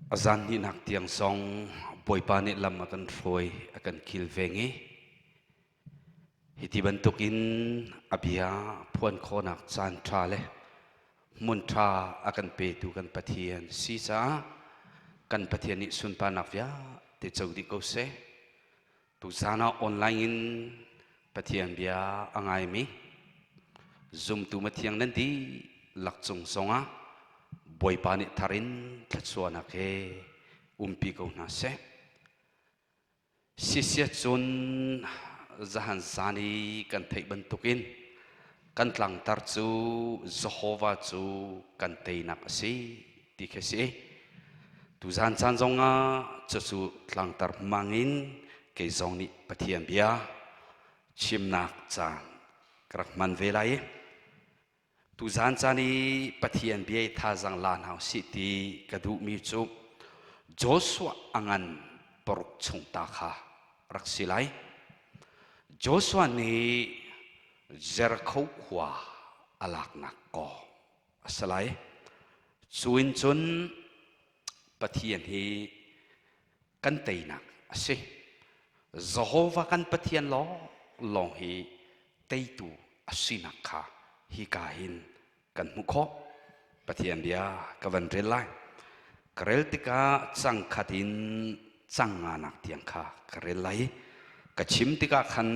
A zan hnihnak tiang zong Bawipa nih lam a kan hruai, a kan kilveng i hiti bantukin a bia phuan khawhnak caan ṭha le hmun ṭha a kan petu kan Pathian si caah kan Pathian nih sunparnak vialte co dih ko seh. Tuzaan ah online in Pathian bia a ngaimi zumtu mathiang nan dihlak cung zongah Bawipa nih thar in thluachuahnak he umpi ko hna seh. Sisiat cun zahan zan i kan theih bantukin kan tlangtar cu Jehovah cu kan teinak a si ti khi a si. Tuzaan caan zongah cucu tlangtar hmangin kei zong nih Pathian bia chimnak caan ka rak hman ve lai i tuzaan caan i Pathian bia i thazaang la hna usih ti ka duhmi cu Joshua a ngan paruk chung ta kha rak si lai. Joshua nih Jericho khua a laknak kong a si lai. Cu in cun Pathian hi kan teinak a si. Jehovah kan Pathian lawng lawng hi teitu a sinak kha hika hin kan hmuh khawh. Pathian bia ka van rel lai. Ka rel tikah cang khat in cang nganak tiang kha ka rel lai. Ka chim tikah khan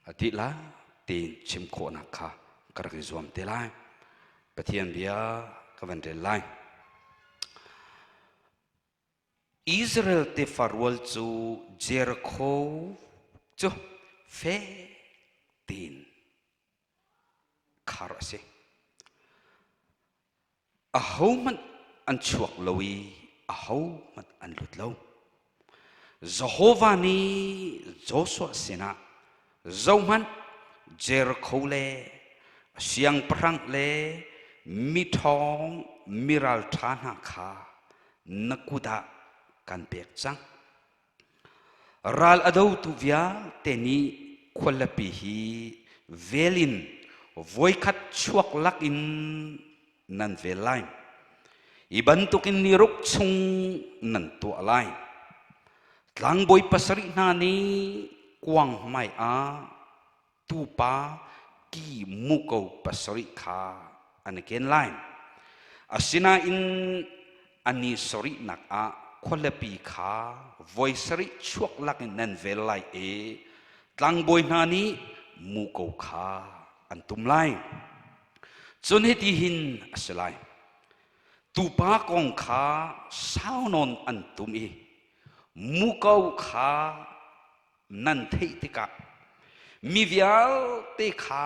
a dih la tiin chim khawhnak kha ka rak i zuam te lai. Pathian bia ka van rel lai. Israel tefa rual cu Jericho cu fek tiin khar a si. Ahohmanh an chuak lo i ahohmanh an lut lo. Jehovah nih Joshua sinah zohhmanh Jericho le siangpahrang le miṭhawng miralṭha hna kha na kut ah kan pek cang. Ral a dotu vialte nih khualipi hi vel in voikhat chuak lakin nan vel lai. Hi bantukin ni ruk chung nan tuah lai. Tlangbawi pasarih hna nih kuang hmai ah tupa ki muko pasarih kha an i ken lai. Asinain a ni sarihnak ah khualipi kha voi sarih chuak lakin nan vel lai i tlangbawi hna nih muko kha an tum lai. Cun hiti hin a si lai. Tupa kong kha sau nawn an tum i muko kha nan theih tikah mi vialte kha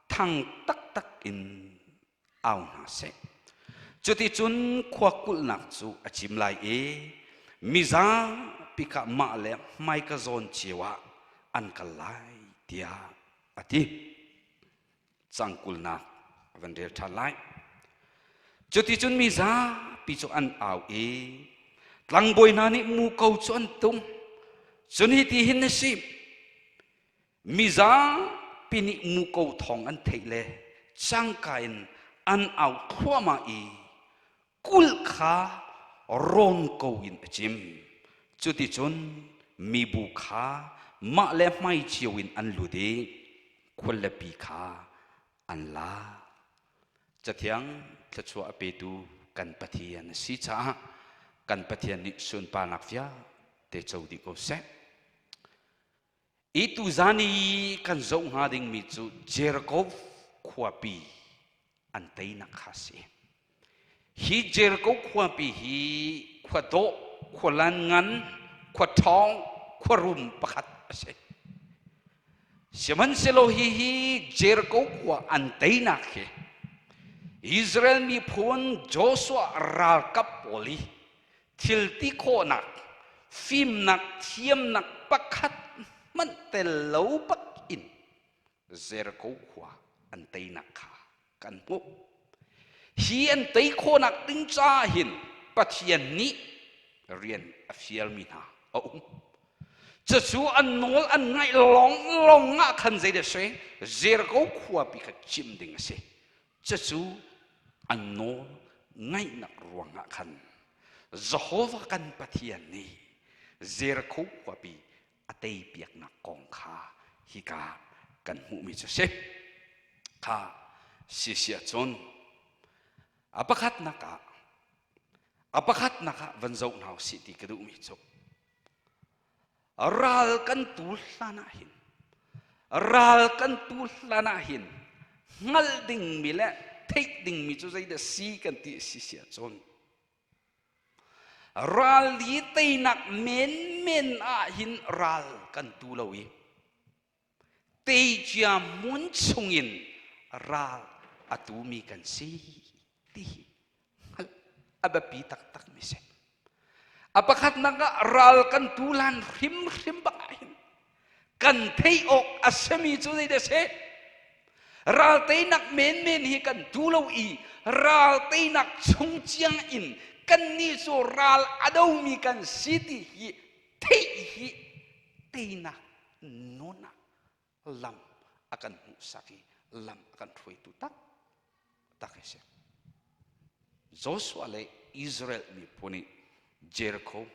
thang taktak in au hna seh. Cuticun khua kulhnak cu a cim lai i mizapi kha mah le hmaika zawn cio ah an kal lai tiah a ti. Cangkulnak a van rel ṭhan lai. Cuticun mi zapi cu an au i tlangbawi hna nih muko cu an tum. Cun hiti hin a si. Mi zapi nih muko thawng an theih le cangka in an au thluahmah i kulh kha rawn ko in a chim. Cuticun mibu kha mah le hmai cio in an lut i khualipi kha an la. Cathiang thluachuah a petu kan Pathian a si caah kan Pathian nih sunparnak vialte co dih ko seh. I tuzan i kan zoh hnga dingmi cu Jericho khuapi an teinak kha a si. Hi Jericho khuapi hi khua dawh, khua lan ngan, khua ṭhawng, khua rum pakhat a si. Sihmanhsehlaw hihi Jericho khua an teinak hi Israel miphun Joshua ralkap pawl hi thil ti khawhnak, fimnak, thiamnak pakhat hmanh tel lo bak in Jericho khua an teinak kha kan hmuh. Hi an tei khawhnak ding caah hin Pathian nih rian a fialmi hna a um. Cucu an nawl an ngaih lawnglawng ah khan zei dah si Jericho khuapi kha cim ding a si. Cucu an nawl ngaihnak ruangah khan. Jehovah kan Pathian nih Jericho khuapi a teipiaknak kong kha hika kan hmuhmi cu si. Kha si si ahcun a pakhatnak ah a pakhatnak ah van zoh hna usih ti ka duhmi cu ral kan tu hlan ah hin ral kan tu hlan ah hin hngalh dingmi le theih dingmi cu zeidah si kan ti si si ahcun ral i teinak menmen ah hin ral kan tu lo i teicia hmun chungin ral a tumi kan si ti hi hngalh a biapi taktak mi si. A pakhatnak ah ral kan tu lan hrimhrim bak ah hin kan theih awk a simi cu zeidah si? Ral teinak menmen hi kan tu lo i ral teinak chung ciang in kannih cu ral a domi kan si ti hi theih hi teinak nun ah lam a kan hmuhsak i lam a kan hruaitu tak tak a si. Joshua le Israel miphun nih Jericho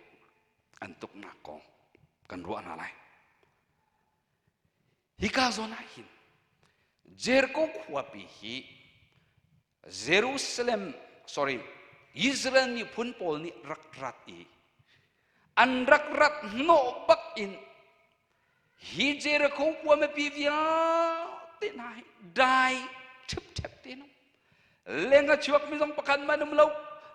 an tuknak kong kan ruah hna lai. Hika zawn ah hin Jericho khuapi hi Jerusalem sorry Israel miphun pawl nih rak rat i an rak rat hnawh bak in hi Jericho khua mipi vialte hna hi dai ṭhipṭhep te no leng a chuak mi zong pakhat man um lo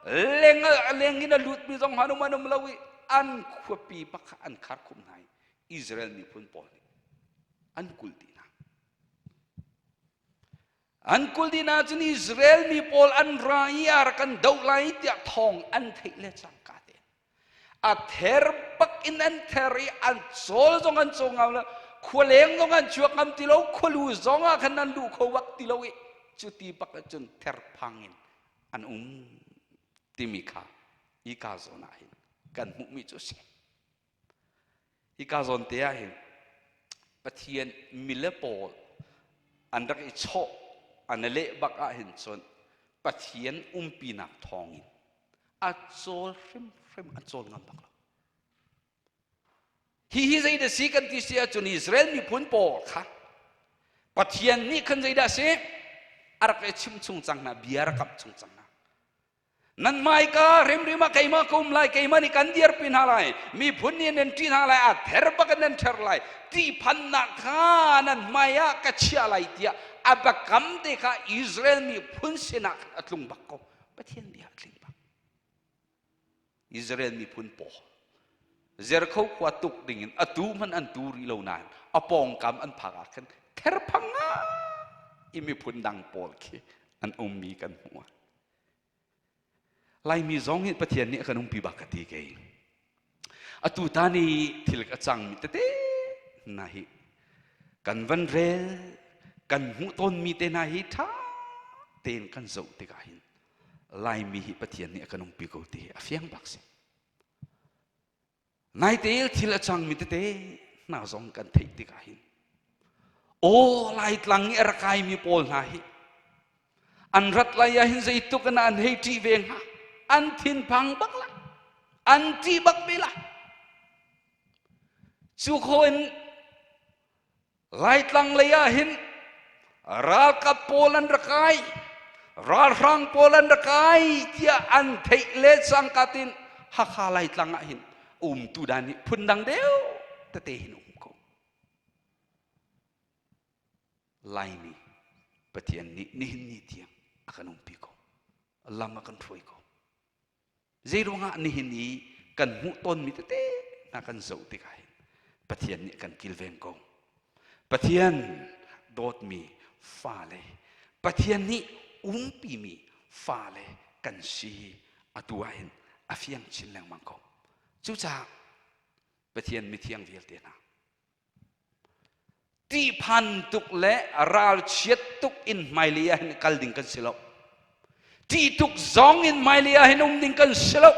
leng a leng in a lut mi zong han um an um lo i an khuapi pakhat an khar khum hna i Israel miphun pawl nih an kul dih hna An kul dih ahcun Israel mi pawl an ra i a rak kan doh lai tiah thawng an theih le cangka te a ther bak in an ther i an cawl zong an caw ngam lo khualeng zong an chuak ngam ti lo khualu zong ah khan an luh kho bak ti lo i cuti bak ahcun therphang in an um timi kha hika zawn ah hin kan hmuhmi cu a si. Hika zawn te ah hin Pathian mile pawl an rak i chawh an i leh bak ah hin cun Pathian umpinak thawngin a cawl hrimhrim a cawl ngam bak lo. Hihi zeidah si kan ti si ahcun Israel miphun pawl kha Pathian nih khan zeidah si a rak i chim chung cang hna bia rak kamh chung cang hna. Nan hmaika hrimhrim ah keimah ka um lai, keimah nih kan dirpi hna lai, miphun nih nan ṭih hna lai, a ther bak in nan ther lai, ṭihphannak kha nan hmai ah ka chiah lai tiah a biakam te kha Israel miphun sinah khan a tlung bak ko. Pathian bia a tling bak. Israel miphun pawl Jericho khua tuk dingin atu hmanh an tu rih lo nain a pawngkam an phak ah khan therphang i miphun dang pawl khi an ummi kan hmuh. Laimi zong hi Pathian nih a kan umpi bak ka ti kei. Atu ta ni thil a cangmi tete hna hi kan van rel kan hmuh tawnmi te hna hi ṭha tein kan zoh tikah hin Laimi hi Pathian nih a kan umpi ko ti hi a fiang bak si. Naite thil a cangmi tete hna zong kan theih tikah hin aw Laitlang i a rak kaimi pawl hna hi an rat lai ah hin zeitluk in an hei ṭih ve hnga an thinphang bak la an ṭih bak ve la cu kho in Laitlang lei ah hin ralkap pawl an rak kai, ralhrang pawl an rak kai tiah an theih le cangka tin Hakha Laitlang ah hin umtu dan hi phundang deuh tete hin um ko. Laimi Pathian nih nihin ni tiang a kan umpi ko. Lam a kan hruai ko. Zeiruangah nihin i kan hmuh tawnmi tete hna kan zoh tikah hin Pathian nih kan kilveng ko. Pathian dawtmi fale, Pathian nih umpimi fale kan si atu ah hin a fiang chin lengmang ko. Cucaah Pathian mithiang vialte hna Ṭihphan tuk le ralchiat tuk in hmailei ah hin kal ding kan si lo. Ṭih tuk zong in hmailei ah hin um ding kan si lo.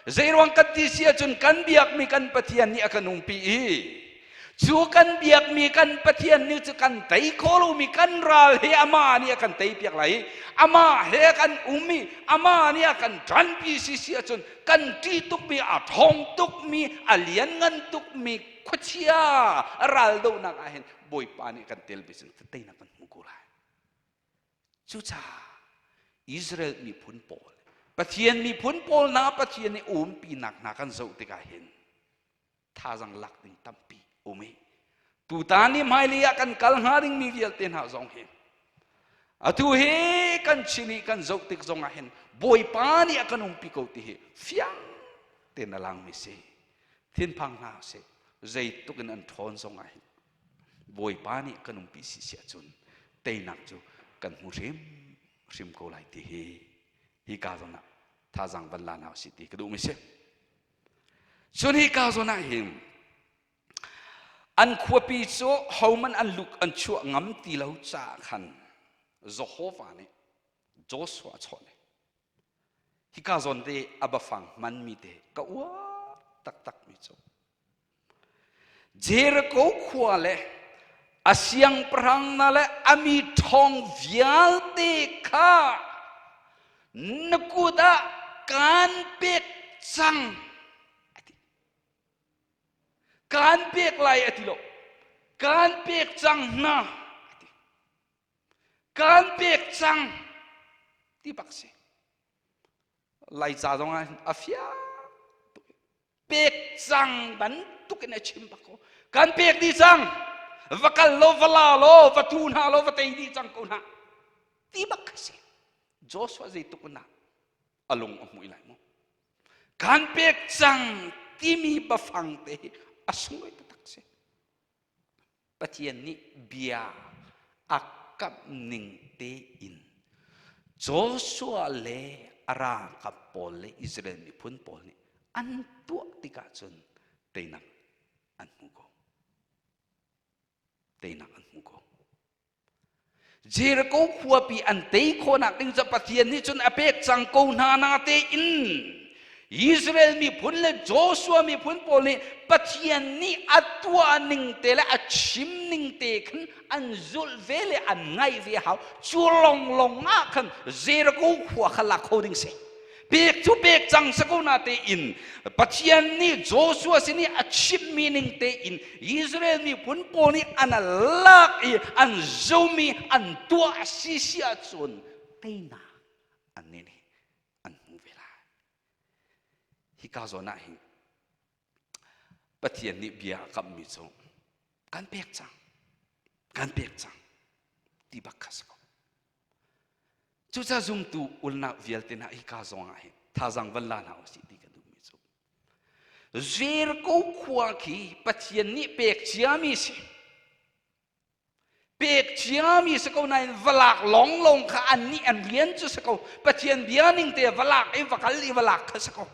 Zeiruang kan ti si ahcun kan biakmi kan Pathian nih a kan umpi i. Cu kan biakmi kan Pathian nih cu kan tei kho lomi kan ral he amah nih a kan teipiak lai i amah he kan um i amah nih a kan ṭanpi si si ahcun kan ṭih tukmi a ṭhawng tukmi a lianngan tukmi khuachia ral dohnak ah hin Bawipa nih kan tel ve cun teinak kan hmu ko lai. Cucaah Israel miphun pawl Pathian miphun pawl hna Pathian nih umpinak hna kan zoh tikah hin thazang lak ding tampi um i tutan ni hmailei ah kan kal hnga dingmi vialte hna zong hi atu hi kan chin i kan zoh tik zong ah hin Bawipa nih a kan umpi ko ti hi fiang tein a langmi si thinphang hna sih zeitluk in an ṭhawn zong ah hin Bawipa nih kan umpi si si ahcun teinak cu kan hmu hrim hrim ko lai ti hi hi ka zawn ah thazang van la hna usih ti ka duhmi si. Cun hika zawn ah hin an khuapi cu hohmanh an luk an chuah ngam ti lo caah khan Jehovah nih Joshua a chawnh. Hika zawn te a biafang hmanmi te ka uar taktakmi cu Jericho khua le a siangpahrang hna le a mi ṭhawng vialte kha na kut ah kaan pek cang a ti. Kaan pek lai a ti lo. Kaan pek cang hna a ti. Kaan pek cang ti bak si. Laica zong ah a fiang tuk. Pek cang bantuk in a chim bak ko. Kan pek dih cang. Va kal lo, va la lo, va tu hna lo, va tei dih cang ko hna. Ti bak kha si. Joshua zeituk in a lung a hmui lai mu. Kan pek cang timi bafang te hi a sunglawi taktak si. Pathian nih bia a kamh ning tein Joshua le a ralkap pawl le Israel miphun pawl nih an tuah tikah cun teinak an hmu ko. Teinak an hmu ko. Jericho khuapi an tei khawhnak ding cu Pathian nih cun a pek cang ko hna na tein Israel miphun le Joshua miphun pawl nih Pathian nih a tuah ning te le a chim ning te khan an zulh ve le an ngaih ve hau cu longlong ah khan Jericho khua kha lak kho ding si pek cu pek cang si ko na tein Pathian nih Joshua sin i a chimmi ning tein Israel miphun pawl nih an lak i an zumi an tuah si si ahcun teinak an nih nih an hmu ve lai hika zawn ah hin Pathian nih bia a kamhmi cu kan pek cang kan pek cang ti bak kha si ko Cucaah zumtu ulnak vialte hna hika zong ah hin thazang van la hna usih ti ka duhmi cu Jericho khua khi Pathian nih pek ciami si pek ciami si ko nain valak longlong kha an nih an rian cu si ko Pathian bia ning te valak i va kal i valak kha si ko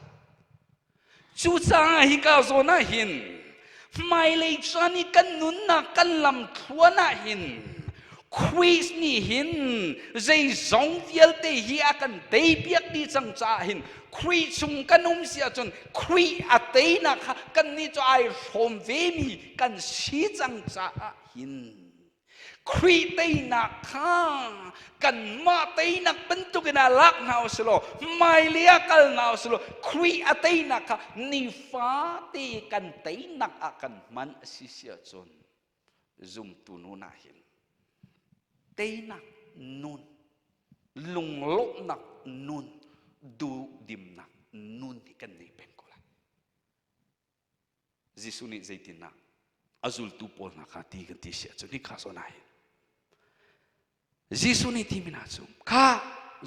Cucaah hika zawn ah hin hmailei caan i kan nunnak kan lamthluan ah hin Christ nih hin zeizong vialte hi a kan teipiak dih cang caah hin Khrih chung kan um si ahcun Khrih a teinak kha kannih cu ai hrawm vemi kan si cang caah hin Khrih teinak kha kanmah teinak bantukin ah lak hna u sih law hmailei ah kal hna u sih law Khrih a teinak kha nifate kan teinak ah kan hman a si si ahcun zumtu nun ah hin teinak nun lunglawmhnak nun duhdimnak nun hi kan nei peng ko lai Jesuh nih zeitindah a zultu pawl hna kha ti kan ti si ahcun hika zawn ah hin Jesuh nih timi hna cu kha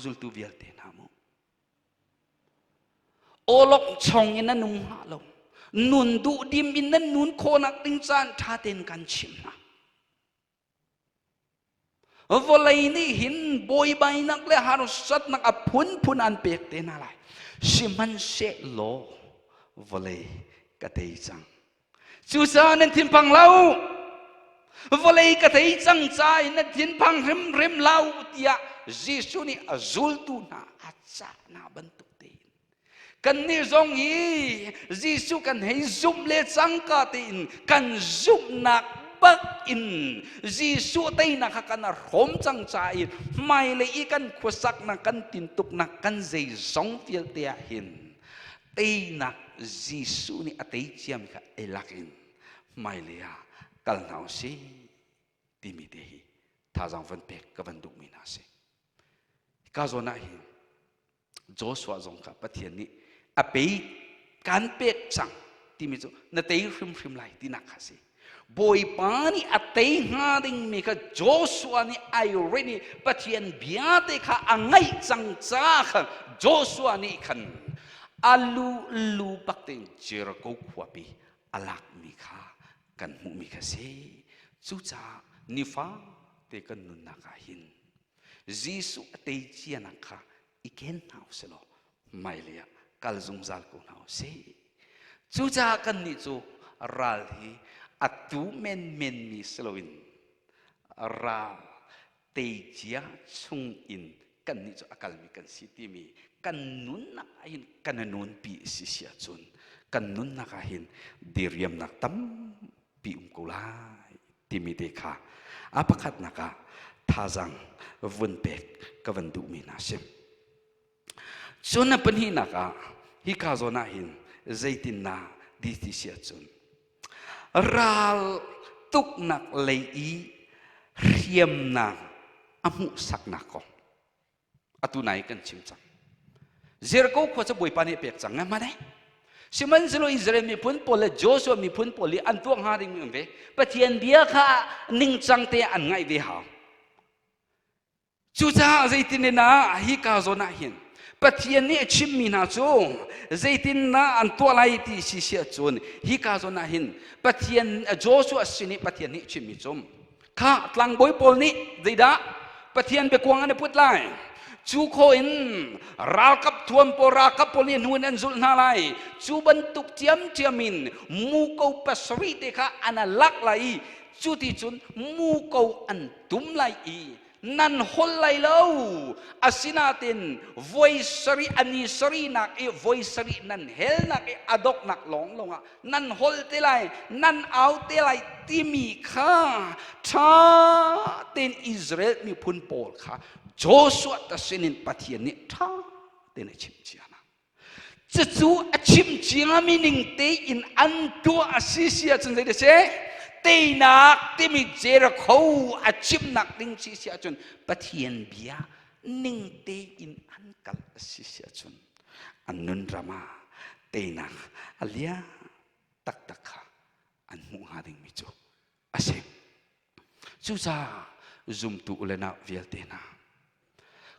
zultu vialte hna mu awlok chong in nan um hnga lo nun duh dim in nan nun khawhnak ding caan ṭha tein kan chimh hna Vawlei nih hin buaibainak le harsatnak a phunphun an pek te hna lai. Sihmanhsehlaw vawlei ka tei cang. Cucaah nan thinphang lo. Vawlei ka tei cang ca in nan thinphang hrimhrim lo tiah Jesuh nih a zultu hna a cah hna bantuk tein. Kannih zong hi Jesuh kan hei zumh le cangka tein kan zumhnak bak in Jesuh teinak kha kan hrawm cang ca i hmailei i kan khuasaknak kan tintuknak kan zeizong vialte ah hin teinak Jesuh nih a tei ciami kha ei lak in hmailei ah kal hna usih timi te hi thazaang van pek ka van duhmi hna a si. Ka zawn ah hin Joshua zong kha Pathian nih a pei kan pek cang timi cu na tei hrimhrim lai tinak kha si. Bawipa nih a tei hnga dingmi kha Joshua nih ai rin i Pathian bia te kha a ngaih cang caah khan Joshua nih khan a lu lu bak tein Jericho khuapi a lakmi kha kan hmuhmi kha si. Cucaah nifa te kan nunnak ah hin Jesuh a tei cianak kha i ken hna u sih law hmailei ah kal zungzal ko hna u sih. Cucaah kannih cu ral hi a tu menmenmi si loin ral tei cia chung in kannih cu a kalmi kan si timi kan nunnak ah hin kan nunpi si si ahcun kan nunnak ah hin diriamnak tampi um ko lai timi te kha a pakhatnak ah thazaang vun pek ka van duhmi hna si. Cun a pahnihnak ah hika zawn ah hin zeitindah di ti si ahcun ral tuknak lei i hriamnak a hmuhsaknak kong atu nai kan chim cang. Jericho khua cu Bawipa nih a pek cang nga dai. Sihmanhsehlaw Israel miphun pawl le Joshua miphun pawl i an tuah hnga ding mi um ve. Pathian bia kha ningcang te an ngaih ve hau. Cucaah zeitin in ah hi ka zawn ah hin Pathian nih a chimmi hna cu zeitindah an tuah lai ti si si ahcun hi ka zawn ah hin Pathian Joshua sin i Pathian nih a chimmi cu Kha tlangbawi pawl nih zeidah Pathian biakuang an i put lai. Cu khaw in ralkap thuam pawl ralkap pawl nih hnu in an zulh hna lai. Cu bantuk ciamciam in muko pasarih te kha an lak lai i cu ti cun muko an tum lai i nan hol lai lo. Asinain voi sarih ani sarihnak i voi sarih nan helnak i a doknak lawnglawng ah nan hol te lai nan au te lai timi kha ṭha tein Israel miphun pawl kha Joshua ta sinin Pathian nih ṭha tein a chimh cia hna. Cucu a chim ciami ning tein an tuah a si si ahcun zei si teinak timi Jericho a chimnak ding si si ahcun Pathian bia ning tein an kal a si si ahcun an nun ram ah teinak a lian taktak kha an hmuh hnga dingmi cu a si. Cucaah zumtu u le nau vialte hna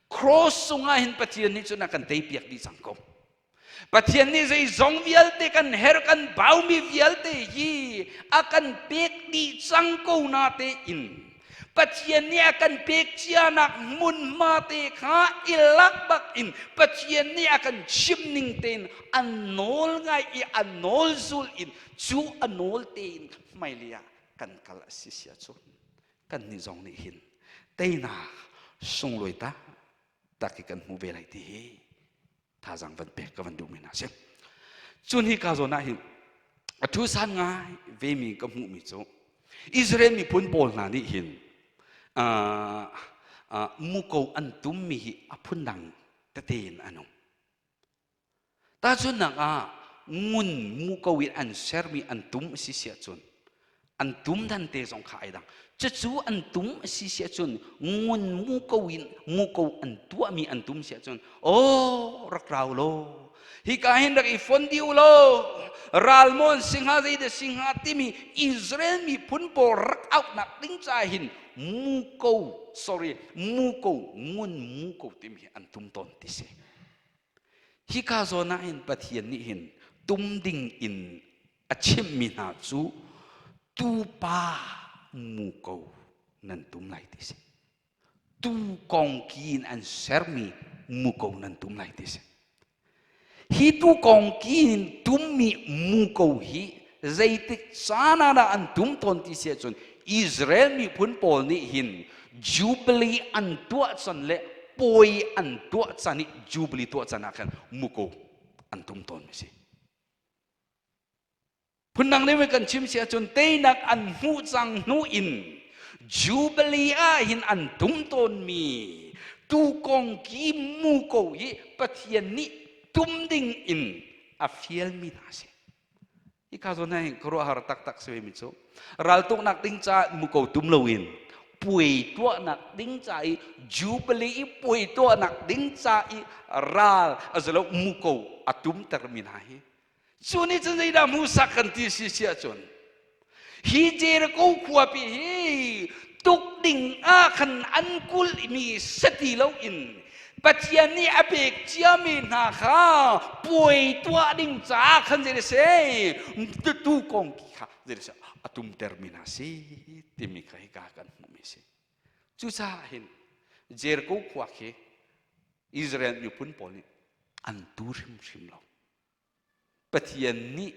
cross cungah hin Pathian nih cun a kan teipiak dih cang ko. Pathian nih zeizong vialte kan her kan baumi vialte hi a kan pek dih cang ko na tein Pathian nih a kan pek cianak hmunhma te kha i lak bak in Pathian nih a kan chim ning tein an nawl ngai i a nawl zul in cu a nawl tein hmailei ah kan kal a si sia cun kan nih zong nih hin teinak sunglawi tak tak hi kan hmu ve lai ti hi thazaang van pek ka van duhmi hna si. Cun hi ka zawn ah hin a thu san ngai vemi ka hmuhmi cu Israel miphun pawl hna nih hin muko an tummi hi a phundang tete in an um. Tahchunhnak ah ngun muko in an sermi an tum a si si ahcun an tum dan te zong kha ai dang. Cucu an tum a si si ahcun ngun muko in muko an tuahmi an tum si ahcun aw rak rau law hika hin rak i fon dih u law ral maw an si hnga zeidah si hnga timi Israel miphun pawl rak auhnak ding ca hin muko sorry muko ngun muko timi hi an tum tawn ti si. Hika zawn ah hin Pathian nih hin tum ding in a chimhmi hna cu tupa muko nan tum lai ti si. Tu kongki in an sermi muko nan tum lai ti si. Hi tu kongki in tummi muko hi zeitik caan ah dah an tum tawn ti si ahcun Israel miphun pawl nih hin Jubilee an tuah can le puai an tuah can i Jubilee tuah can ah khan muko An tum tawnmi si. Phundang deuh in kan chim si ahcun teinak an hmuh cang hnu in Jubilee ah hin an tum tawnmi tukong ki muko hi Pathian nih tum ding in a fialmi hna si. Hika zawn hi khuaruahhar taktak si mi cu raltuknak ding caah muko tum loin puai tuahnak ding ca i Jubilee i puai tuahnak ding ca i ral azalo muko a tumtermi hna hi Cu nih cun zeidah hmuhsak kan ti si si ahcun hi Jericho khuapi hi tuk ding ah khan an kulhmi si ti loin Pathian nih a pek ciami hna kha puai tuah ding caah khan zei si tu kong ki kha zei si a tumtermi hna si timi kha hika kan hmuhmi si. Cucaah hin Jericho khua khi Israel miphun pawl nih an tu hrimhrim lo. Pathian nih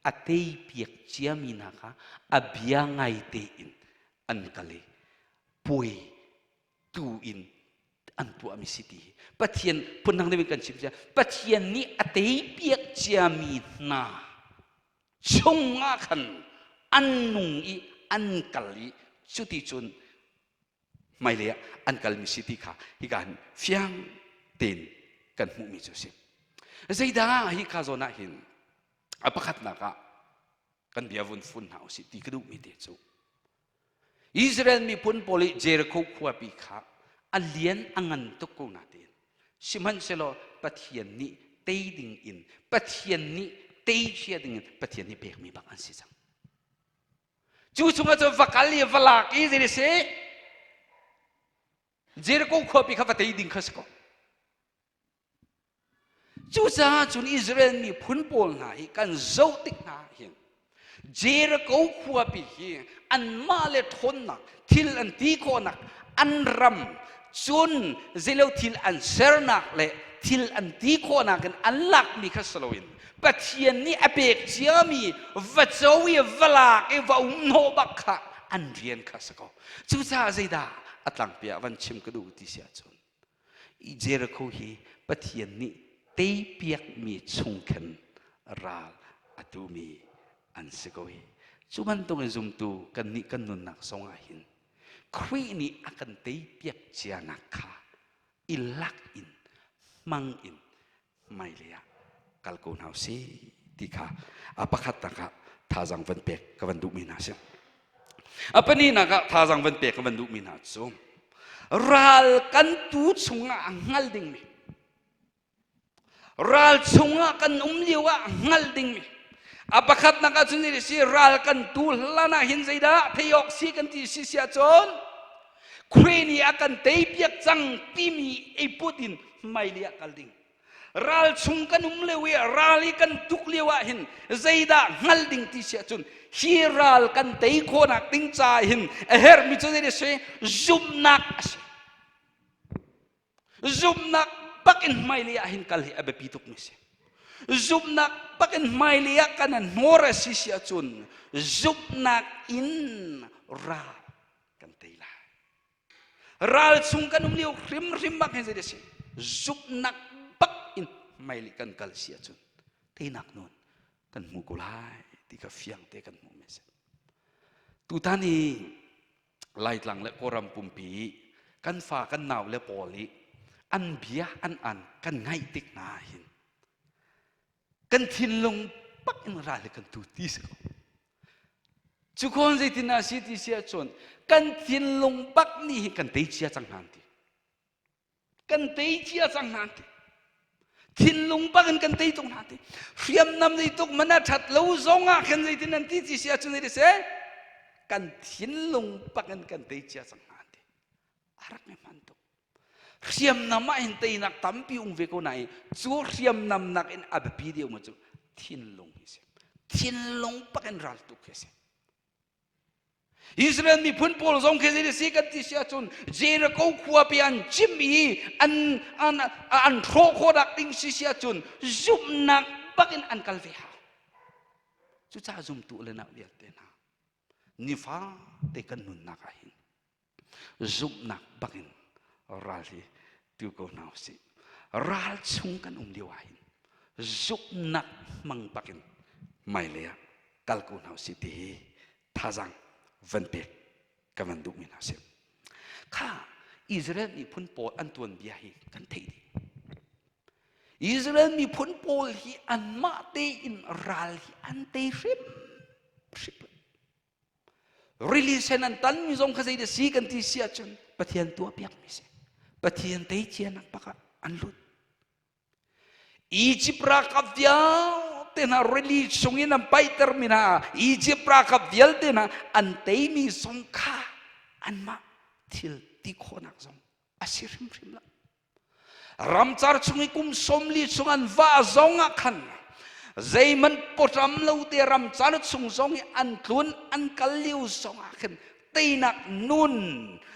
a teipiak ciami hna kha a bia ngai tein an kal i puai tu in an tuahmi si ti hi Pathian phundang deuh in kan chim cia Pathian nih a teipiak ciami hna chungah khan an nung i an kal i cuti cun hmailei ah an kalmi si ti kha hika hin fiang tein kan hmuhmi cu a si. Zeidah hika zawn ah hin a pakhatnak ah kan bia vun fun hna usih ti ka duhmi te cu Israel miphun pawl i Jericho khuapi kha a lian a ngan tuk ko natein sihmanhsehlaw Pathian nih tei ding in Pathian nih tei cia ding in Pathian nih pekmi bak an si cang. Cu chungah cun va kal i va lak i zei si Jericho khuapi kha va tei ding kha si ko. Cucaah cun Israel miphun pawl hna hi kan zoh tik hna hin Jericho khuapi hi anmah le ṭhawnnak thil an ti khawhnak an ram cun zeilo thil an sernak le thil an ti khawhnak in an lakmi kha si loin Pathian nih a pek ciami va co i va lak i va um hnawh bak kha an rian kha si ko. Cucaah zeidah a tlangpi ah van chim ka duh ti si ahcun i Jericho hi Pathian nih teipiakmi chung khan ral a tumi an si ko hi. Cu bantukin zumtu kannih kan nunnak zongah hin Khrih nih a kan teipiak cianak kha i lak in hmang in hmailei ah kal ko hna usih ti kha a pakhatnak ah thazaang van pek ka van duhmi hna si. A pahnihnak ah thazaang van pek ka van duhmi hna cu ral kan tu chungah a hngal dingmi ral chungah kan um lio ah hngal dingmi a pakhatnak ah cun si ral kan tu hlan ah hin zeidah thei awk si kan ti si si ahcun Khrih nih a kan teipiak cang timi ei put in hmailei ah kal ding. Ral chung kan um lio i ral i kan tuk lio ah hin zeidah hngal ding ti si ahcun hi ral kan tei khawhnak ding caah hin a herhmi cu zei a si zumhnak a si. Zumhnak bak in hmailei ah hin kal hi a biapi tukmi a si. Zumhnak bak in hmailei ah kan hnawr a si si ahcun zumhnak in ral kan tei lai. Ral chung kan um lio hrimhrim bak hin zei a si? Zumhnak bak in hmailei kan kal si ahcun teinak nawn kan hmu ko lai ti kha fiang te kan hmuh mi a si. Tutan hi Laitlang le Kawlram pumpi kan fa kan nau le pawl i an bia an an kan ngaih tik hna hin kan thinlung bak in ral hi kan tu ti si ko. Cu khawn zeitin ah si ti si ahcun kan thinlung bak nih hi kan tei cia cang hna ti. Kan tei cia cang hna ti. Thinlung bak in kan tei tuk hna ti. Hriamnam zei tuk man a that lo zong ah khan zeitin an ti ti si ahcun zei si kan thinlung bak in kan tei cia cang hna ti. A rak ngai hman tuk. Hriamnam ah hin teinak tampi um ve ko nain cu hriamnam nak in a biapi deuh ma cu thinlung hi si. Thinlung bak in ral tuk hi si. Israel miphun pawl zong khi zei si kan ti si ahcun Jericho khua pi an cim i an an an hrawh khawh ding si si ahcun zumhnak bak in an kal ve hau. Cucaah zumtu le nak vialte hna nifa te kan nunnak ah hin zumhnak bak in ral hi tu ko hna usih. Ral chung kan um lio ah hin. Zumhnak hmang bakin hmailei ah kal ko hna usih ti hi thazaang van pek ka van duhmi hna si. Kha Israel miphun pawl an tuanbia hi kan theih dih. Israel miphun pawl hi anmah tein ral hi an tei hrim hrim. Rili sen an tanmi zong kha zei si kan ti si ahcun Pathian tuah piakmi si. Pathian tei cianak bak ah an lut. Egypt ralkap vialte hna rili chungin an paihtermi hna Egypt ralkap vialte hna an teimi zong kha anmah thil ti khawhnak zong a si hrimhrim lo. Ramcar chung i kum 40 chung an vah zong ah khan zeihmanh pawṭam lo te ramcar chung zong i an tlun an kal lio zong ah khin teinak nun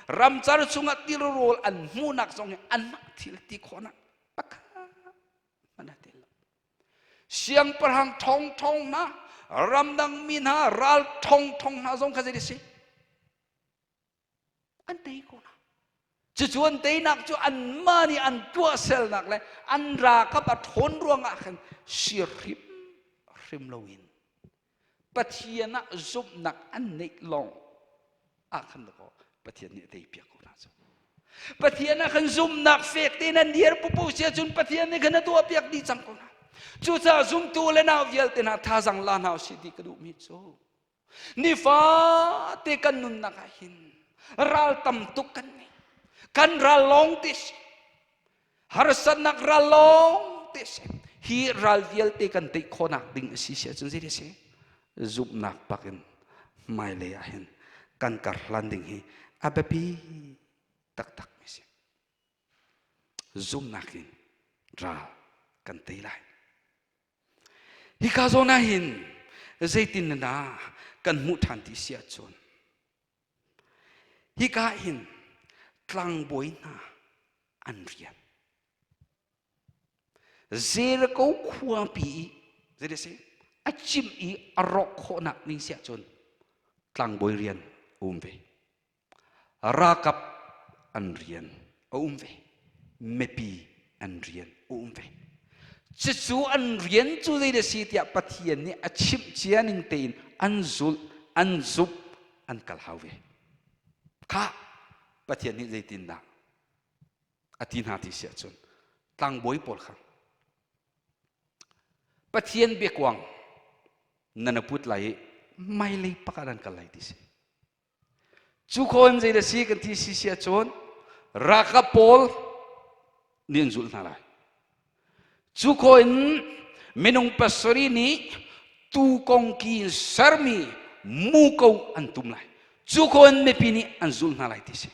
ramcar chungah tilrawl an hmuhnak zong hi anmah thil ti khawhnak pakhat hmanh a tel lo. Siangpahrang ṭhawngṭhawng hna, ramdang mi hna, ral ṭhawngṭhawng hna zong kha zei a si? An tei ko hna. Cucu an teinak cu anmah nih an tuahselnak le an ralkap a ṭhawn ruangah khan si hrim hrim loin Pathian ah zumhnak an neih lawng ah khan dakaw Pathian nih a tei piak ko hna cu. Pathian ah khan zumhnak fek tein an dir pupu sia cun Pathian nih khan a tuah piak dih cang ko hna. Cucaah zumtu le nau vialte hna thazang la hna usih ti ka duhmi cu nifate kan nunnak ah hin ral tam tuk kan nei. Kan ral lawng te si. Harsatnak ral lawng te si. Hi ral vialte kan tei khawhnak ding a si si ahcun zei si? Zumhnak bak in hmailei ah hin kan kar hlan ding hi a biapi taktak mi si. Zumhnak in ral kan tei lai. Hika zawn ah hin zeitin na kan hmuh ṭhan ti si ahcun hika hin tlangbawi hna an rian Jericho khuapi i zei si a cimh i a rawk khawhnak ning si ahcun tlangbawi rian a um ve. Ralkap an rian a um ve. Mipi an rian a um ve. Cucu an rian cu zei a si tiah Pathian nih a chimh cia ning tein an zulh, an zumh, an kal hau ve. Kha Pathian nih zeitindah a ti hna ti si ahcun tlangbawi pawl kha Pathian biakuang nan a put lai i hmailei pakah nan kal lai ti si. Cu khawn zei da si kan ti si si ahcun ralkap pawl nih an zulh hna lai. Cu khaw in minung pasarih nih tuu kongki in sermi muko an tum lai. Cu khaw in mipi nih an zulh hna lai ti si.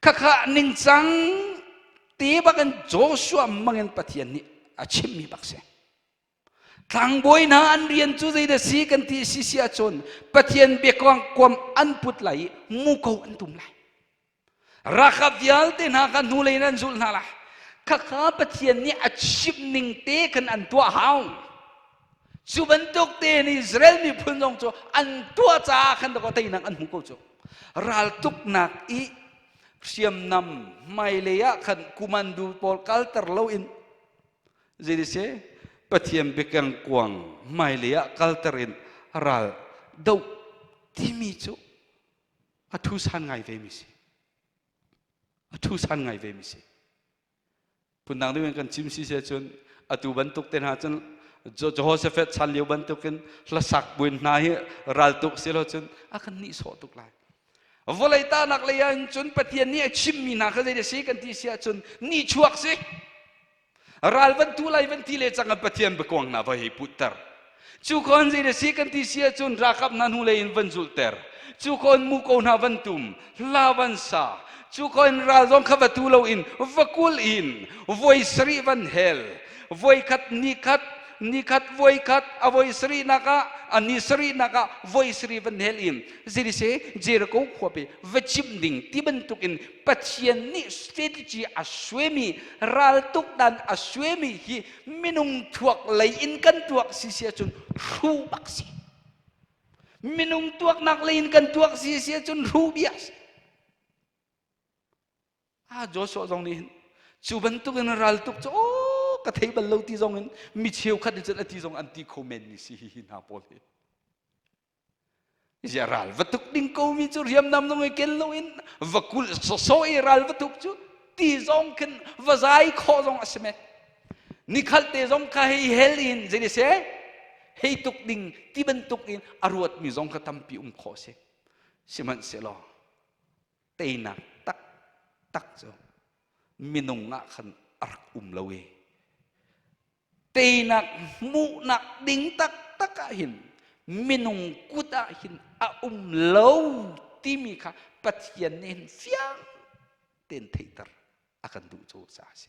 Khakha ningcang te bak in Joshua mangin Pathian nih a chimmi bak si. Tlangbawi hna an rian cu zeidah si kan ti si si ahcun Pathian biakuang kuam an put lai i muko an tum lai. Ralkap vialte hna kha hnulei in an zulh hna lai. Khakha Pathian nih a chimh ning te khan an tuah hau. Cu bantuk tein Israel miphun zong cu an tuah caah khan dakaw teinak an hmu ko cu. Raltuknak i hriamnam hmailei ah khan kumandu pawl kalter loin Zeiti Pathian biakeng kuang hmailei ah kalter in ral doh timi cu a thu san ngai ve mi si. A thu san ngai ve mi si. Phundang deuh in kan chim si se cun atu bantuk te hna cun Jehoshaphat chan lio bantukin hlasak buin hna hi raltuk si lo cun a kan nihsawh tuk lai. Vawlei tahnak lei ah cun Pathian nih a chimmi hna kha zei a si kan ti si ahcun nihchuak si. Ral van tu lai van ti le cang Pathian biakuang hna va hei putter. Cu kon zei si kan ti si ahcun ralkap hna hnu lei in van zulhter. Cu kon muko hna van tum, hla van sa. Cu kon ral zong kha va tu lo in va kul in voi sarih van hel. Voi khat ni khat ni khat voi khat a voi sarihnak ah a ni sarihnak ah voi sarih van hel in zerise Jericho khuapi va chimh ding ti bantuk in Pathian nih strategy a suaimi raltuk dan a suaimi hi minung thuak lei in kan tuak si si ahcun hru bak si. Minung tuaknak lei in kan tuak si si ahcun hru bia si. Ah Joshua zong nih hin cu bantuk in raltuk cu aw Ka thei bal lo ti zong in mi cheukhat nih cun a ti zong an ti kho men mi si hi hi hna pawl hi. Zia ral va tuk ding ko mi cu riamnam zong i ken lo in va kulh sawsawh i ral va tuk cu ti zong khin va zai khawh zong a si men. Nikhat te zong kha hei hel in zei se hei tuk ding ti bantuk in a ruat mi zong kha tampi um khawh si. Sihmanhsehlaw teinak tak tak cu minung ah khan a rak um lo i teinak hmuhnak ding taktak ah hin minung kut ah hin a um lo timi kha Pathian nih hin fiang tein theihter a kan duh cu caah a si.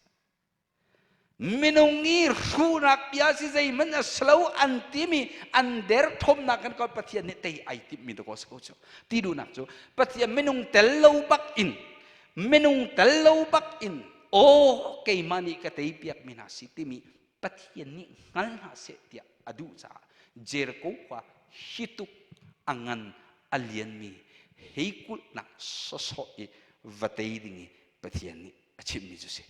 Minung i hruhnak bia si zeihmanh a si lo an timi an derthawmnak kan ko Pathian nih tei ai timhmi dakaw si ko cu. Ti duhnak cu Pathian minung tel lo bak in minung tel lo bak in aw keimah nih ka tei piakmi hna si timi Pathian nih hngal hna seh tiah a duh caah Jericho khua hi tuk a ngan a lianmi hei kulhnak sawsawh i va tei ding i Pathian nih a chimmi cu si.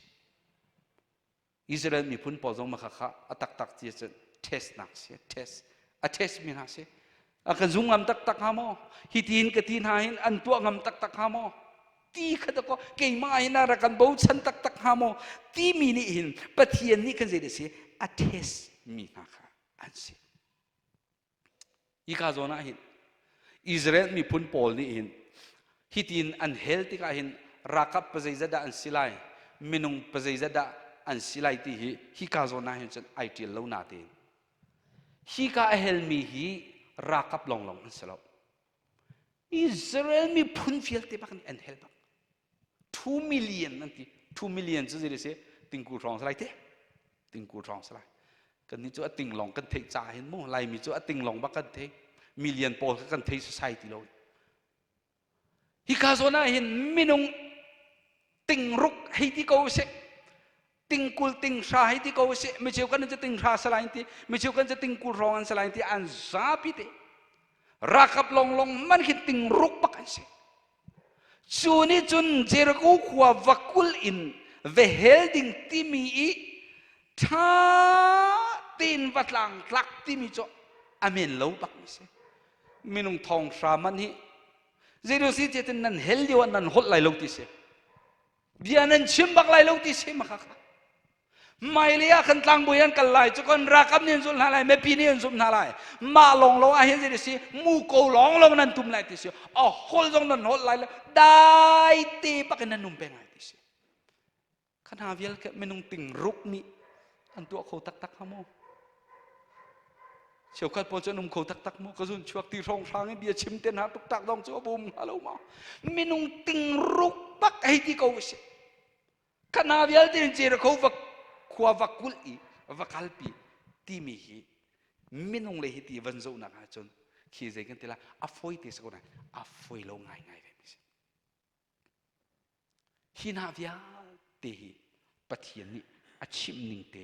Israel miphun pawl zong maka kha a taktak ti cun test nak si test a test mi hna si a kan zum ngam taktak hnga maw hi tiin ka ti hna hin an tuah ngam taktak hnga maw ti kha ko keimah hin a rak kan bochan taktak hnga maw timi nih hin Pathian nih kan zei si a test mi hna kha an si Hika zawn ah hin Israel miphun pawl nih hin hitin an hel tikah hin ralkap pazeizat dah an si lai, minung pazeizat dah an si lai ti hi hika zawn ah hin cun ai ṭial lo natein hika a helmi hi ralkap lawnglawng an si lo. Israel miphun vialte bak nih an hel bak. 2 million an ti 2 million cu zei si tingkul hrawng si lai te tingkul hrawng si lai kan nih cu a ting lawng kan theih ca hin mu laimi cu a ting lawng bak kan thei million pawl kha kan thei society lo hika zawn ah hin minung tingruk hei ti ko sih tingkul tinghra hei ti ko sih micheu kan cu tinghra salai ti micheu kan cu tingkul hrawng an salai ti an zapi te rakap longlong man khi tingruk bak an si Cu nih cun Jericho khua va kulh in va hel ding timi i ṭha tein va tlangtlak timi cu a men lo bak mi si. Minung thong hra man hi zeidu si ti nan hel lio ah nan holh lai lo ti si. Bia nan chim bak lai lo ti si ma kha kha. Hmailei ah khan tlangbawi an kal lai cu kan ralkap nih an zulh hna lai mipi nih an zumh hna lai mah lawng lo ah hin zei si muko lawng lawng nan tum lai ti si a hol zong nan holh lai lo dai te bak in nan um peng lai ti si kha hna vial ke minung ting ruk nih an tuah kho taktak hnga maw cheukhat pawl cu an um kho taktak maw ka zun chuak ti hrawng hrang i bia chim te hna tuk tak dong cu a bum hnga lo maw minung ting ruk bak hei ti ko si Kana vialte in Jericho va khua va kulh i va kalpi timi hi minung le hi ti van zohnak ahcun khi zei kan ti la a fawi te si ko nain a fawi lo ngaingai ve mi si. Hi hna vialte hi Pathian nih a chimh ning te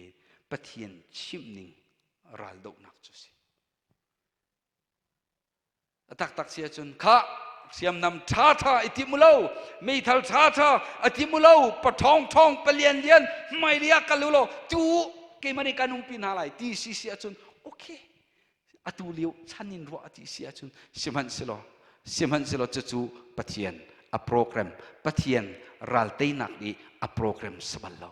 Pathian chimh ning raldohnak cu si. A taktak si ahcun khah hriamnam ṭhaṭha i tim u lo meithal ṭhaṭha a tim u lo paṭhawng ṭhawng palian lian hmailei ah kal u law tu keimah nih kan umpi hna lai ti si si ahcun okay atu lio chan in ruah a ti si ahcun sihmanhsehlaw sihmanhsehlaw cucu Pathian a program Pathian ralteinak nih a program si bal lo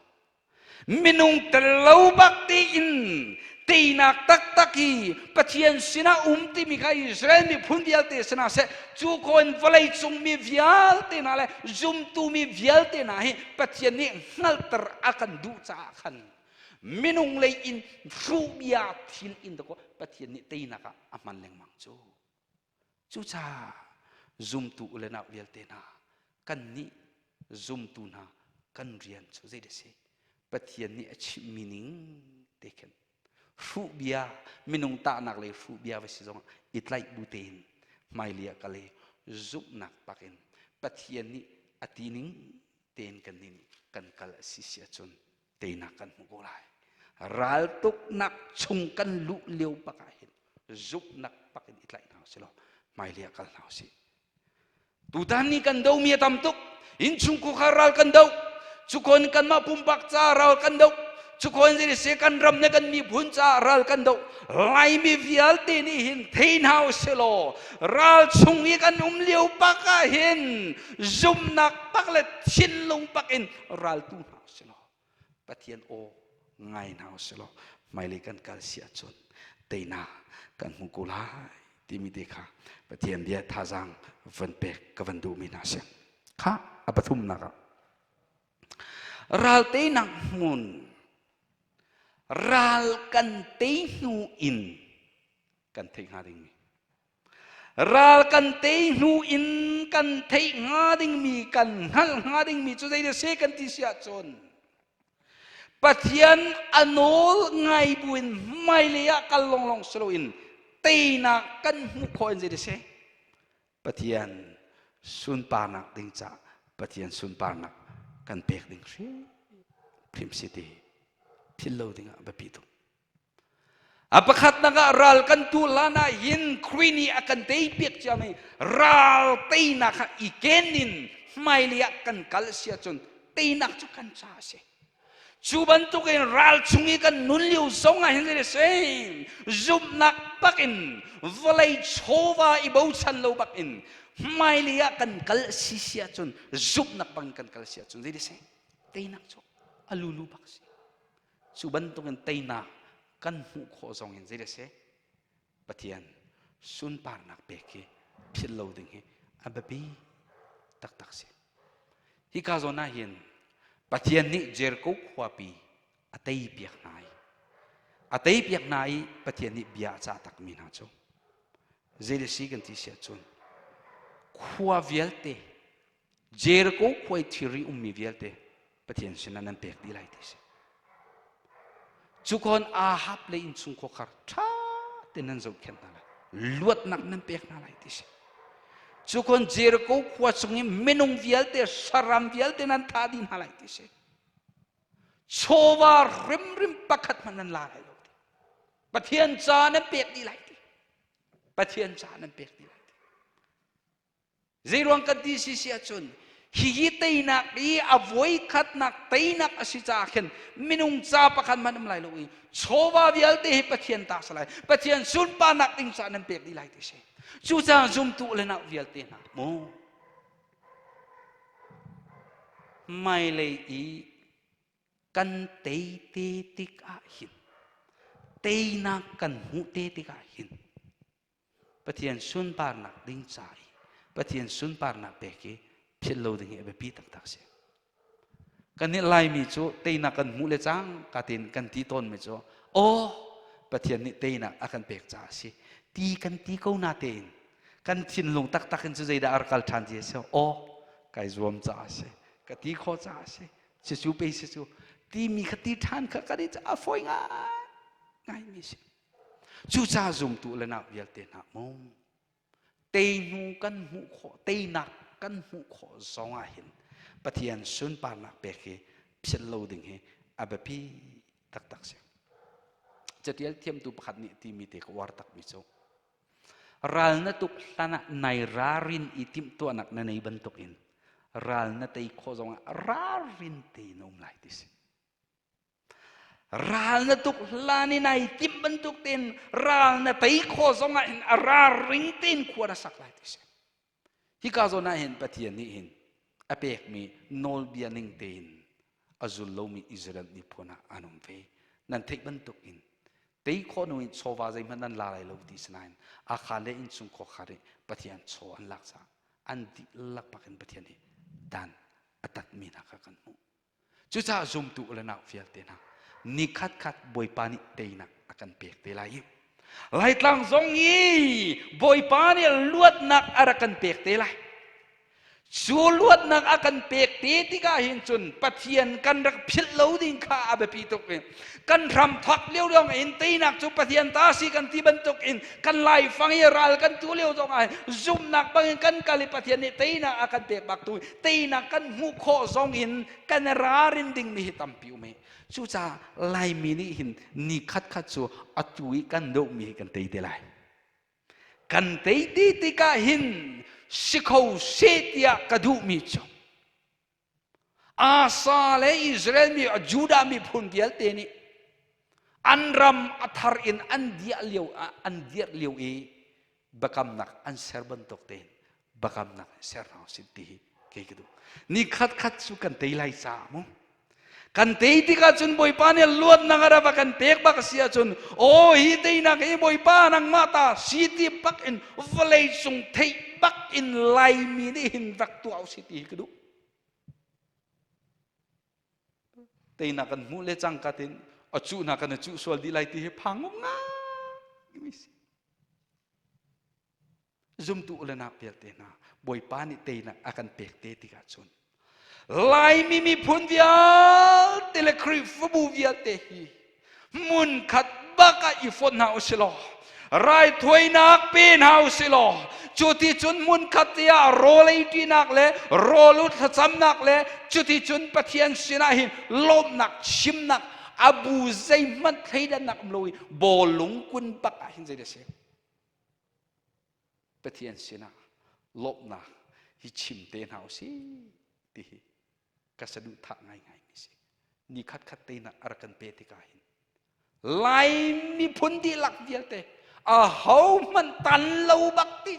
Minung tel lo bak tiin teinak taktak hi Pathian sinah um timi kha Israel miphun vialte sinah seh cu ko in vawlei cung mi vialte hna le zumtu mi vialte hna hi Pathian nih hngalhter a kan duh caah khan minung lei in hruhbia thil in dakaw Pathian nih teinak ah a hman lengmang cu. Cucaah zumtu u le nau vialte hna kannih zumtu hna kan rian cu zeidah a si? Pathian nih a chimhmi ning te khin hruh bia minung tahnak le hruh bia va si zongah i tlaih bu tein hmailei ah kal i zumhnak bak in Pathian nih a ti ning tein kannih nih kan kal a si si ahcun teinak kan hmu ko lai. Raltuknak chung kan luh lio bak ah hin zumhnak bak in i tlaih hna usih law hmailei ah kal hna usih. Tutan ni kan domi a tam tuk. Innchungkhar ral kan do. Cukon kanmah pumpak ca ral kan do. Cukhawn zei si kan ram le kan miphun caah ral kan doh. Laimi vialte nih hin thei hna usilaw ral chung i kan um lio pak ah hin zumnak pak le thinlung pak in ral tu hna usilaw Pathian aw ngai hna usilaw hmailei kan kal si ahcun teinak kan hmu ko lai timi te kha Pathian bia thazaang van pek ka van duhmi hna si. Kha a pathumnak ah Ral teinak hmun ral kan tei hnu in kan theih hnga dingmi ral kan tei hnu in kan theih hnga dingmi kan hngalh hnga dingmi cu zei si kan ti si ahcun Pathian a nawl ngai buin hmailei ah kal longlong si loin teinak kan hmuh khawh in zei si Pathian sunparnak ding cah Pathian sunparnak kan pek ding hrim si ti philh lo ding ah biapi tuk. A pakhatnak ah ral kan tu hlan ah hin Khrih nih a kan tei piak ciami ral teinak kha i ken in hmailei ah kan kal si ahcun teinak cu kan ca a si. Cu bantukin ral chung i kan nun lio zong ah hin zei si zumhnak bakin vawlei chawva i bochan lo bakin hmailei ah kan kal si si ahcun zumhnak bangin kan kal si ahcun zei si teinak cu a lulu bak si. Cu bantukin teinak kan hmuh khawh zong in zei si Pathian sunparnak pek hi philh lo ding hi a biapi taktak si. Hika zawn ah hin Pathian nih Jericho khuapi a teipiak hna i a teipiak hna i Pathian nih bia a cah takmi hna cu zei si kan ti si ahcun khua vialte Jericho khua i thilri ummi vialte Pathian sinah nan pek dih lai ti si. Cukon Ahab le innchungkhar ṭha tein nan zohkhenh hna lai. Luatnak nan pek hna lai ti si. Cukon Jericho khua chung i minung vialte saram vialte nan thah dih hna lai ti si. Chawva rimrim pakhat hmanh nan la lai lo ti. Pathian ca nan pek dih lai ti. Pathian ca nan pek dih lai ti. Zeiruang kan ti si si ahcun hihi teinak i a voikhatnak teinak a si caah khin minung ca pakhat hmanh um lai lo i chawva vialte hi Pathian ta si lai Pathian sunparnak ding caah nan pek dih lai ti si cucaah zumtu le nau vialte hna mu hmailei i kan tei te tik ah hin teinak kan hmuh te tik ah hin Pathian sunparnak ding ca i Pathian sunparnak pek hi philh lo ding hi a biapi taktak si. Kan nih Laimi cu teinak kan hmuh le cang ka tin kan ti tawnmi cu aw Pathian nih teinak a kan pek caah a si ti kan ti ko na tein kan thinlung taktak in cu zeidah a rak kal ṭhan ti a si aw kai zuam caah a si ka ti khawh caah a si cucu pei si cu timi kha ti ṭhan kha kan i a fawi ngai ngaimi si Cucaah zumtu le nak vialte hna mu teihnu kan hmuh khawh teinak kan hmuh khawh zong ah hin Pathian sunparnak pek hi philh lo ding hi a biapi taktak si. Catial thiamtu pakhat nih timi te ka uar takmi cu ral na tuk hlan ah nai ralrin i timhtuahnak na nei bantuk in ral na tei khawh zong ah ralrin tein na um lai ti si. Ral na tuk hlan in ai timh bantuk tein ral na tei khawh zong ah hin a ralring tein khua na sak lai ti si. Hika zawn ah hin Pathian nih hin a pekmi nawlbia ning tein a zul lomi Israel miphun ah an um ve. Nan theih bantuk in tei khawh nu in chawva zeihmanh nan la lai lo ti sinain Akhan le innchungkhar khar i Pathian chaw an lak caah an dihlak bak in Pathian nih dan a tatmi hna kha kan hmuh. Cucaah zumtu le nau vialte hna nikhat khat Bawipa nih teinak a kan pek te lai i Laitlang zong i Bawipa nih luatnak a rak kan pek te lai. Cu luatnak a kan pek te tikah hin cun Pathian kan rak philh lo ding kha a biapi tuk i kan hram thawk lio lawng in teinak cu Pathian ta si kan ti bantuk in kan laifang i ral kan tu lio zong ah zumhnak bangin kan kal i Pathian nih teinak a kan pek bak tu teinak kan hmuh khawh zong in kan ralrin dingmi hi tampi um hi cucaah Laimi nih hin ni khat khat cu atu i kan dohmi hi kan tei te lai kan tei ti tikah hin si kho se tiah ka duhmi cu. Asa le Israel mi Judah miphun vialte nih an ram a thar in an diah lio an dirh lio i biakamnak an ser bantuk tein biakamnak ser hna usih ti hi kei ka duh. Ni khat khat cu kan tei lai caah mu. Kan tei tikah cun Bawipa nih luatnak a rak kan pek bak a si ahcun aw hi teinak hi Bawipa nangmah ta si ti bak in vawlei cung theih bak in Laimi nih hin rak tuah usih ti hi ka duh. Teinak kan hmuh le cangka tin a cuhnak kan i cuh sual dih lai ti hi phang um ngai si. Zumtu u le nau vialte hna Bawipa nih teinak a kan pek te tikah cun Laimi miphun vialte le Khrihfabu vialte hi hmunkhat bak ah i fonh hna usih law raithuainak pe hna usih law cu ti cun hmunkhat te ah rawl ei ṭinak le rawl u thlacamnak le cuti cun Pathian sinah hin lawmhnak chimnak a bu zeihmanh thleidannak um lo i bawlung kun bak ah hin zei dah si Pathian sinah lawmhnak hi chim te hna usih ti hi ka saduhthah ngaingai mi si. Ni khat khat te na a rak kan pe tikah hin Lai miphun dihlak vialte a ho hmanh tan lo bak ti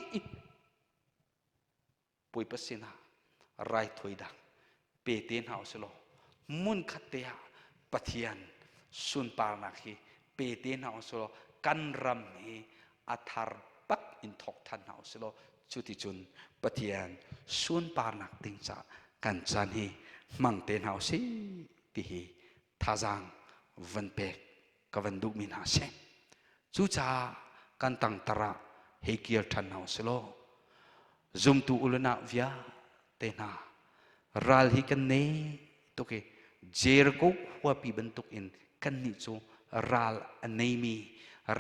Bawipa sinah raithawi dang pe te hna usih law hmunkhat te ah Pathian sunparnak hi pe te hna usih law kan ram hi a thar bak in thawk than hna usih law cuticun Pathian sunparnak ding caah kan caan hi hmang te hna usih ti hi thazaang van pek ka van duhmi hna si. Cucaah kan tangtar ah hei kir ṭhan hna usih law zumtu ulana vialte hna ral hi kan nei tuk i Jericho khuapi bantuk in kannih cu ral a neimi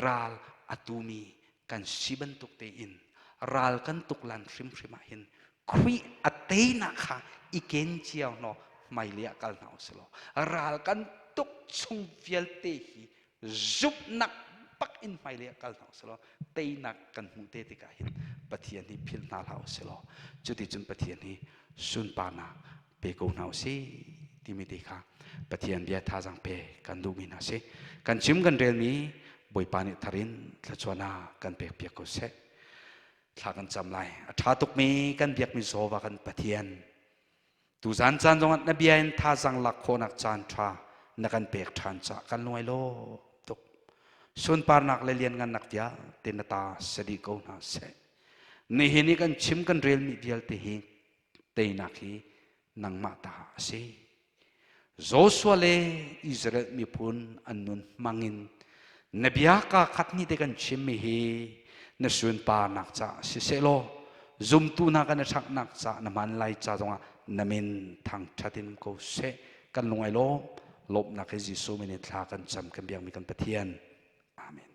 ral a tumi kan si bantuk tein ral kan tuk lan hrimhrim ah hin Khrih a teinak kha i ken cio hnaw hmailei ah kal hna usih law ral kan tuk chung vialte hi zumhnak bak in hmailei ah kal hna usih law teinak kan hmuh te tikah hin Pathian hi philh hna hlah usih law cuticun Pathian hi sunparnak pe ko hna usih timi te kha Pathian bia thazaang pe kan duhmi hna si. Kan chim kan relmi Bawipa nih thar in thluachuahnak kan pek piak ko seh. Thla kan cam lai. A ṭha tukmi kan biakmi Jehovah kan Pathian. Tuzan caan zongah na bia in thazaang lak khawhnak caan ṭha na kan pek ṭhan caah kan lungai lo tuk. Sunparnak le lianngannak vialte na ta si dih ko hna seh. Nihin i kan chim kan relmi vialte hi teinak hi nangmah ta a si. Joshua le Israel miphun an nun hmangin na bia kaa khat ni te kan chimmi hi na sunparnak caah siseh law zumtu hna kan i ṭhanghnak caah na hman lai ca zongah na min thangṭhat in ko seh. Kan lung ai lawm. Lawmhnak he Jesuh min in thla kan cam kan biakmi kan Pathian. Amen.